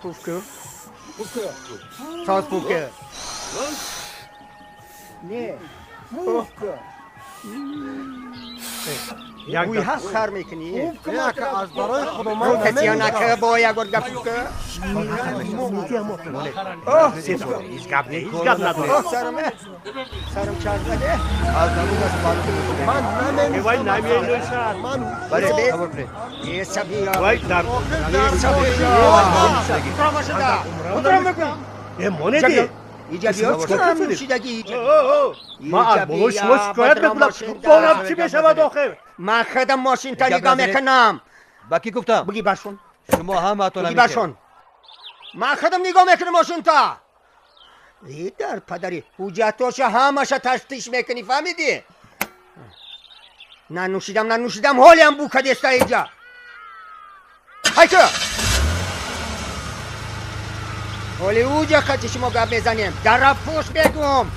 Пуф ку. Саз пуф ку. Не. Пуф ку. Бӯй ҳаст хар мекунӣ? Аз барои худо ман Касе нака бо як бор гап ку. Оҳ, ҳеҷ гап не, ҳеҷ гап надорем. Оҳ, сарам, сарам чарх зада. Аз намудаш маълум ман наменӯшам. Вай наменӯшад. Ман бале, қабул кунед. Е сабия. Вай дар Е сабия. Худро худро мекунам. Е монеди. Иҷа биё чикорам нӯшидагӣ? Ман аз болои шумо шикоят мекунам. Борам чӣ мешавад охир? Ман худам мошинта нигоҳ мекунам. Ба кӣ гуфтам? Буги баршон. Шумо ҳамаатон Буги баршон. Ман худам нигоҳ мекунам мошинта. Е дар падари ҳуҷҷатоша ҳамаша тафтиш мекунӣ, фаҳмидӣ? Нанӯшидам, нанӯшидам, ҳолиам бу кадеста иҷа. Ҳайто! Ҳоли уҷа қати шумо гап мезанем. Дара пӯш мегум.